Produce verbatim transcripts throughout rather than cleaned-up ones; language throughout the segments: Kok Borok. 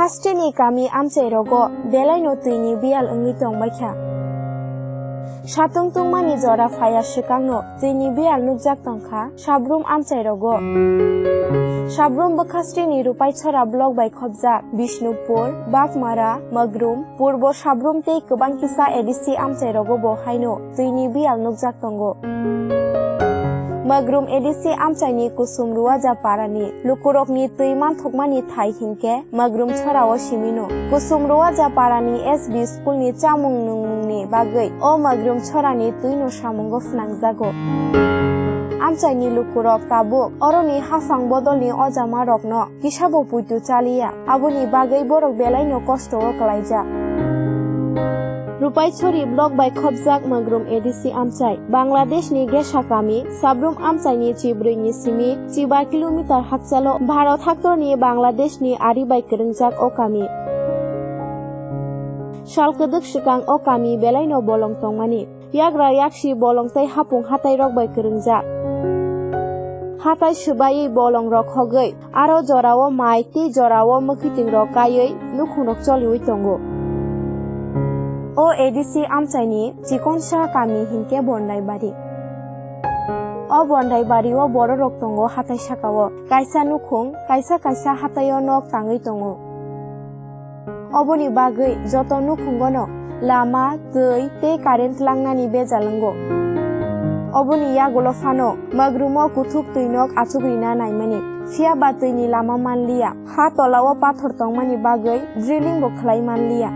Hasteni kami amchairogo belaino twini biyal wngwi tongbaikha. Satung tungmani jora phaiya swkangno twini biyal nukjak tongkha Sabrum amchairogo. Sabrum bwkhasteni Rupaisora block bai khopjak Bishnupur, Bagmara, Magrum, Purbo Sabrum tei kwbang kisa A D C amchairogo bo haino twini biyal nukjak tongo. Magrum A D C amchaini Kusum Ruwaja parani lukurokni twi manthokmani thai hinkhe Magrum chorao simino. Kusum Ruwaja parani S B schoolni chamung nungmungni bagwi o Magrum chorani twino samungo phnangjago. Amchaini lukurok tabuk oroni haphang bodolni ojamarokno kisabo puitu chaliya, aboni bagwi borok belaino kosto o kwlaijak. Rupaisori block bai khopjak Magrum A D C amchai, Bangladeshni Gesa kami, Sabrum amchaini chibrwini simi chiba kilometer hakchalo Bharat haktorni Bangladeshni ari bai kwrwngjak o kami. Sal kwdwk swkang o kami belaino bolong tongmani. Yagra yaksi bolong tei hapung hatairok bai kwrwngjak. Hatai swbaiwi bolongrok hogwi, aro jorao mai tei jorao mwkhwtwingrok kaiwi nukhungrok choliwi tongo. O A D C amchaini chikonsa kami hinkhe Bondaibari. O Bondaibario bororok tongo hatai sakao. Kaisa nukhung, kaisa kaisa hataio nok tangwi tongo. Oboni bagwi joto nukhungono lama, twi tei current langnani bejal wngo. Oboni yagulo phano Magrumo kuthuk twinok achukrina naimani, phiya ba twini lama manliya. Ha tolao pathor tongmani bagwi drilling bo khlai manliya.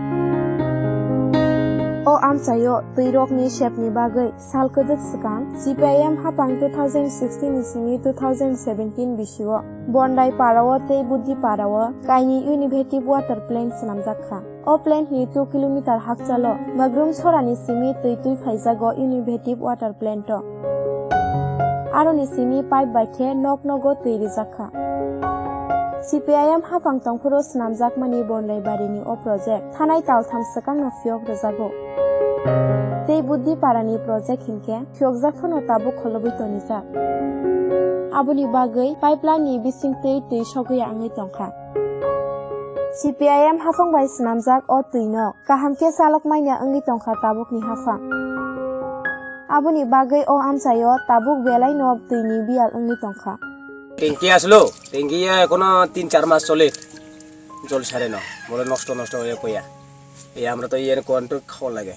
O amchaio twirokni sepni bagwi sal kwdwk swkang C P I M hapang two thousand sixteen ni simi two thousand seventeen bisio Bondai parao tei Buddhi parao kaini innovative water plant swnamjak kha. O plant ni two kilometer hakchalo Magrum sorani simi twi twi phaijago innovative water plant o. Aroni simi pipe bai khe nok nogo twi rijak kha. C P I M hapang tongphuru swnamjakmani Bondai barini o project thanai taltham swkangno phiyok rwjago. Tei Buddhi parani project hinkhe phiyokjak phano tabuk kholobwi tonijak. Aboni bagwi pipeline ni bising twi twi sogwi ya wngwi tongkha. C P I M hapang bai swnamjak o twino kaham khe chalok manya wngwi tongkha tabukni haphang. Aboni bagwi o amchaio tabuk belaino twini biyal wngwi tongkha. ট্যাঙ্কি আসলো, ট্যাঙ্কি এখনো তিন চার মাস চলে, জল ছাড়ে না, বলে নষ্ট নষ্ট হয়ে পড়ে। এই আমরা তো ইয়ে কোয়ান্টু খাওয়া লাগে।